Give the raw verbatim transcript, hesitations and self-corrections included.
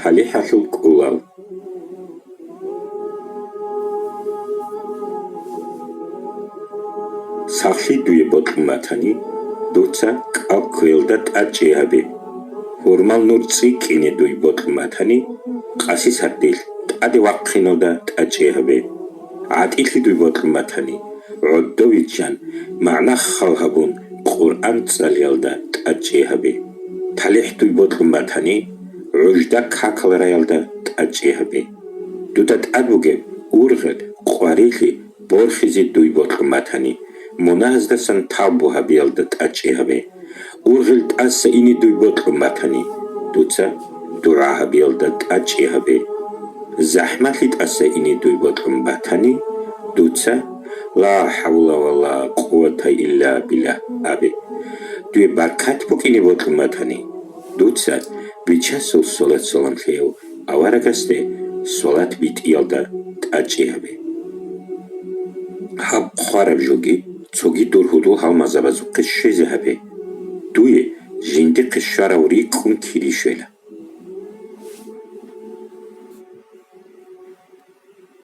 ТалихӀалъул кӀулал. Сахлъи дуе бокьун батани, дуца кӀал кквеялда тӀадчӀей гьабе. Гьурмал нур цӀикӀкӀине дуй бокьун батани, къаси сардилъ тӀаде вахъиналда тӀадчӀей гьабе. ГӀатӀилъи дуй бокьун батани, гӀодов виччан, магӀна хал гьабун, Къуръан цӀалиялда тӀадчӀей гьабе. ТалихӀ дуй бокьун батани, гӀужда какал раялда тӀадчӀей гьабе. Дуда тӀад бугеб ургъел, къварилъи борхизе дуй бокьун батани, мунагьаздасан тавбу гьабиялда тӀадчӀей гьабе. Ургъел тӀаса ине дуй бокьун батани, дуца дугӀа гьабиялда тӀадчӀей гьабе. ЗахӀмалъи тӀаса ине дуй бокьун батани, дуца «Ла хӀавла ва ла къуввата илла биллагь» абе. Дуе баркат букӀине бокьун батани, дуца Бичасул салат-салам лъеяв аварагасде салат битӀиялда тӀадчӀей гьабе. Гьаб хъвараб жоги цоги дур гьудул-гьалмагъзабазухъе щвезе гьабе. Дуе жиндихъе щварав рикӀкӀун кири щвела.